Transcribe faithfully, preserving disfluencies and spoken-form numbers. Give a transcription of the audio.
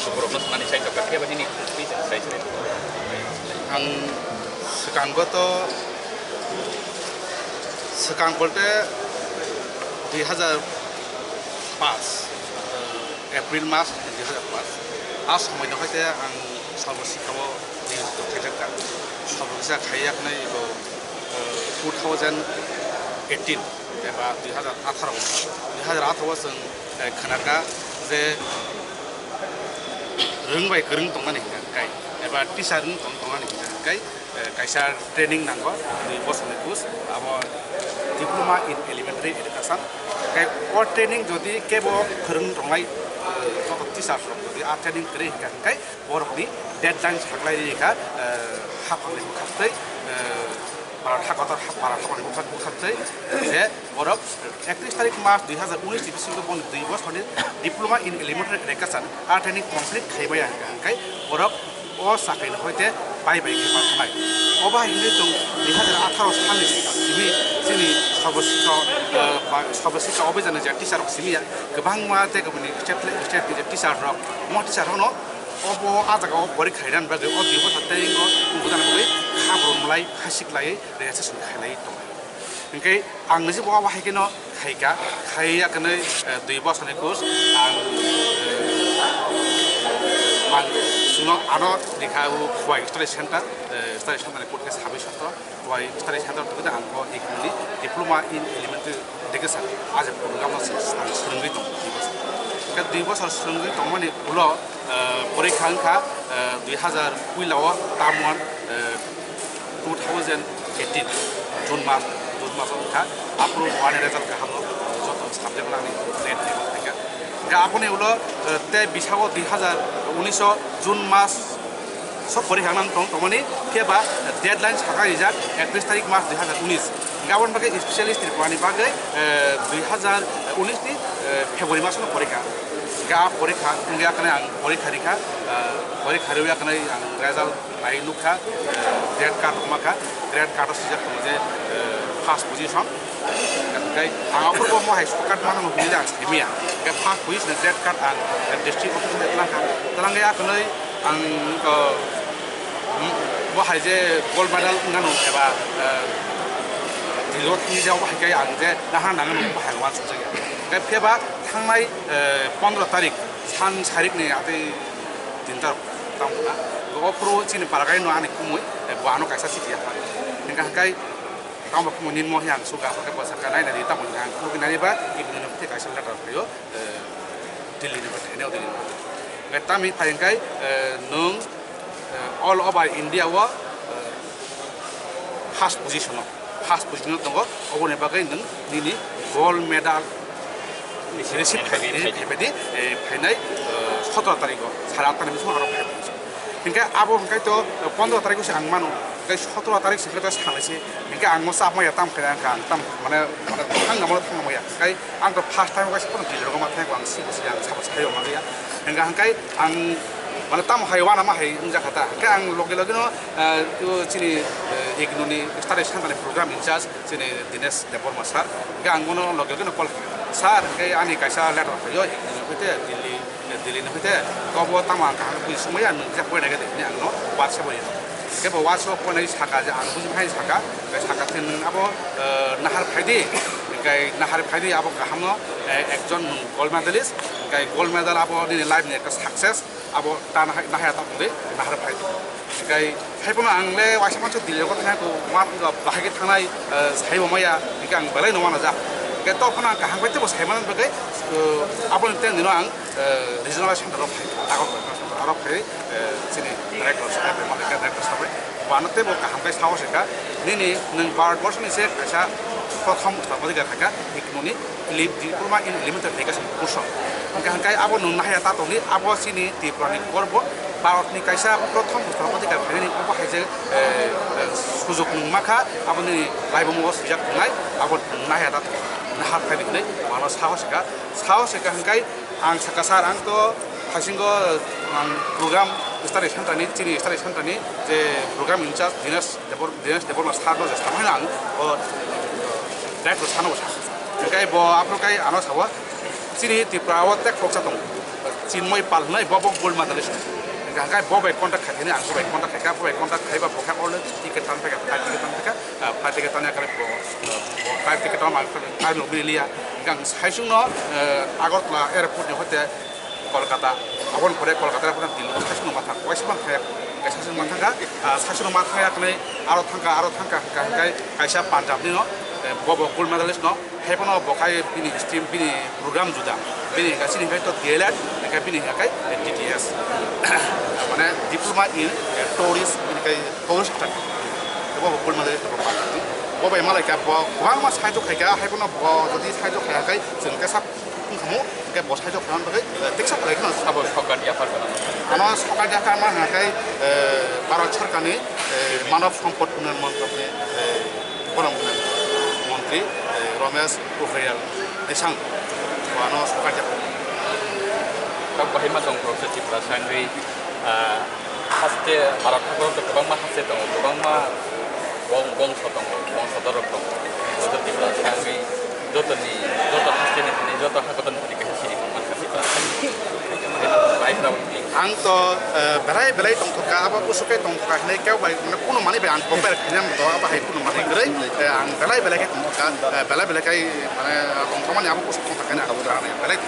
Suborokno thani sai tongkha, phiya ba nini twi sai sai. Ang swkango to, swkang bolte dui hazar paanch, eh, April mas dui hazar paanch. A somoino hai te ang Sarva Shiksha o niyojito khaijak kha. Sarva Shiksha khaiya khwnai bo, eh, two thousand eighteen eba dui hazar atharo, dui hazar atharo o chwng, eh, khna kha je rwng bai kwrwng tongmani hwnkha khe, eba teacher wng tong-, tongmani hwnkha khe, eh, kaisa training nango, dui bosorni course, abo Diploma in Elementary Education. Khe o training jodi kebo kwrwng tonglai, eh, joto teacher rok jodi a training kwrwi hwnkha khe, borokni deadline saklai ri kha, eh, haphangni bwkhaktwi, eh, para tha kotor ha-, para tha kotorni bwkhak-, bwkhaktwi, eh, je borok ekatris tarik mas dui hazar unis ni bisingo bono dui bosorni Diploma in Elementary Education a training complete khai maya hwnkha, hwnkhe borok o chakri no hoite bai bai khe ma thanai. Obo hai hwnwi chwng dui hazar atharo salni simi chini Sarva Shiksha, eh, ba-, Sarva Shiksha Abhiyan ni je teacher rok simi ya, kwbangma tei kwbangni state, state ni je teacher rok, omo teacher rok no obo a jaga o porikha rwna bagwi o dui bosor training o tong bujana bagwi kha brum lai, kha sik lai, registration khailai tongo. Hwnkhe ang nisi bo abo hai kheno khaika, khaiya kwnwi, eh, dui bosorni course ang, eh, ang chwngno ano rikha o Khowai Study Center, eh, Study Center ni code khe sabai sotro, Khowai Study Center tongwi ang bo economy Diploma in Elementary Education, a je program no ang swrwngwi tongo dui bosor. Hwnkhe dui bosor swrwngwi tongmani ulo, eh, porikha wngkha, eh, dui hazar puila o term one, eh, two thousand eighteen June mas, June mas wngkha. Aphuru wani result kaham no joto subject nani net ni wngkha. Hwnkhe aboni ulo, eh, tei bisago dui hazar unis o June mas so porikha nang tong tongmani, phiya ba deadline sakha rijak ekatris tarik mas dui hazar unis. Hwnkhe aboni bagwi specialist Tripura ni bagwi, eh, dui hazar unis ni, eh, February mas no porikha. Hwnkhe a porikha wngya khe ang porikha rikha, eh, porikha rwya khe ang result nai nukha, eh, grade card rwma kha, grade card o swijak tongo je, eh, first position. Hwnkhe ang aphuru bo mohai shortcut mano hwnwi ang simi ya. Hwnkhe first position grade card ang, eh, district office bai twlang kha. Twlangya khe ang, eh, bo hai je gold medal wngmano eba, eh, dilo thangwi jao bo hai khe ang je nahar nangmano bo hai uansukjakya. Hwnkhe phiya ba thangnai, eh, pondro tarik san sarik ni atwi tinta rok tamo na. Bo phuru chini para gai no ani kumui, eh, bo ano kaisa chiti ya. Hwnkhe hwnkhe tamo kumui ninmo hi ang suga hwnkhe bo sakha nai nai tamo ang khulugwi nai ba ibni no kaisa letter phaio, eh, Delhi ni bo thainai o Delhi ni. Hwnkhe tamo phai hwnkhe, eh, nwng, eh, all over India o, eh, First position o, first position o tongo, oboni bagwi nwng nini gold medal receive khai, khai, khai, khai, khai, eh, phainai, eh, sotoro tarikh o, sare atta ni bising aro phai. Hinkhe abo hinkhe to, eh, pondro tarikh o se ang mano, hinkhe sotoro tarikh se hinkhe to salai se, hinkhe ang mo chap maya tam khaina hinkhe ang tam mane, mane thang namo thang maya, hinkhe ang to first time o kaisa phano delay rogo ma thang ang si bo si ang sabo sai o ma ya, hinkhe hinkhe ang mane tam hai wana ma hai wngjakha ta, hinkhe ang loge loge no, eh, to chini, eh, igno ni study center ni program in charge, chini Dinesh Debbarma sir, hingke ang bono loge loge no call kha, "Sir, hingke ani kaisa letter phaio, hoite Delhi, Delhi ni hoite, kobo tamo ang kaham buji sumaya, nwng kisa poina khe de," hinwi ang no WhatsApp o rino. Hingke bo WhatsApp o poinai saka je ang buji phai saka, hingke saka tei nwng abo, eh, nahar phaidi, hingke nahar phaidi abo kaham no, eh, ekjon nwng gold medalist, hingke gold medal abo nini life ni ekta success. Abo ta nahai, nahai ta tongdi, nahar phai di. Kai, hai pono ang le waisa manso Delhi rogo thangya ko, ma, bahai khe thangnai, eh, sai bo maya, hingke ang belai no wana ja. Hingke to phano ang kaham bai tebo sai mano bagwi, eh, abo ni teng dino ang, eh, regional center rok phai, Agartala regional center rok phai, eh, chini director sabai, malika director sabai. Wano tebo kaham kai sao se ka, nini nwng Bharat borso ni se kaisa prothom stapadi ga kha ka, iknoni Elim-, Diploma in Elementary Education kurso. Hingke hingke abo nwng nahaya ta tongdi, abo chini Tripura ni korbo, Bharat ni kaisa prothom bosor phatika phainani abo hai je, eh, eh, sujok nwng makha, abo nini laibomo o swijak tongnai, abo nwng nahaya ta tong, nahar phai di hinwi mano sahosika, sahosika hingke ang saka sir ang to haisingo ang program study center ni, chini study center ni je program in charge Dinesh Debor-, Dinesh Debbarma sir no je samai ang o director sano sa. Hingke bo aphuru kai ano sawa, chini Tripura o tek koksa tongo. Chinmoi Pal hinwi bo, bo gold medalist. Hingke hingke bo bai contact khai, hini ang bo bai contact khai, bo bai contact khai ba bo khe already ticket tan phaikha, flight ticket tan phaikha, ah, flight ticket tan yakhe bo, bo flight ticket tan ma, time rok bini liya. Hingke ang saisung no, eh, Agartala airport ni hoite Kolkata, aboni pore Kolkata, aboni Delhi, saisung ma thang, waisa ma thang, kaisa saisung ma thang kha, ah, saisung ma thang yakni aro thang kha, aro thang kha, hingka hingkai kaisa Punjab ni no, eh, bo bo gold medalist no, hai phano bo khai bini stream, bini program juda, bini hingka chini hingkai to D L Ed, hingka bini hingka kai, eh, D T S, mane diploma in, eh, tourist, bini kai tourist sector, bo bo gold medalist bo Punjab ni, bo bai malai kha, bo kwbangma saijo khai kha, hai phano bo jodi saijo khai kha kai, chwng khe sak Wngkhamu, hingke bo saijo khanan bagwi, eh, teksa phalai kheno sabo. Sokar yapar kheno. Ano sokar yapar ma hingkhe, eh, Bharat Sarkarni, eh, Manav Sampad Unnayan Montrokni, eh, borok montri, eh, Ramesh Pokhriyal Nishank. Bo ano sokar yapar. Tok bahai ma tong borok se Tripura sangwi, ah, Haste Bharat haporo to kwbangma haste tongo, kwbangma bong-, bongso tongo, bongso dorok tongo. Joto Tripura sangwi, jotoni, joto haste ni thani, joto hakotor ni thani kaisa siri mangkha Tripura sangwi. Bai brao ni. Ang to, eh, belai belai tongthokha, abo kusukai tongthokha hinwi kebo bai, mane, kunu manwi bai ang compare khainai to, abo hai kunu manwi kwrwi, eh, ang belai belai khe tongthokha, eh, belai belai khe, mane, tongthokmani abo kusuk tongthokha hinwi ang belai.